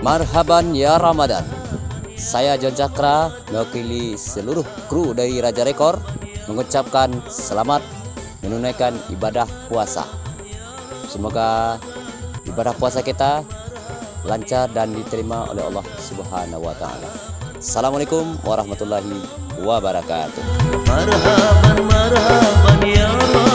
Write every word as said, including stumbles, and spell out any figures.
Marhaban ya Ramadan. Saya John Cakra, mewakili seluruh kru dari Raja Rekor, mengucapkan selamat menunaikan ibadah puasa. Semoga ibadah puasa kita lancar dan diterima oleh Allah Subhanahu wa Ta'ala. Assalamualaikum warahmatullahi wabarakatuh. Marhaban, marhaban, ya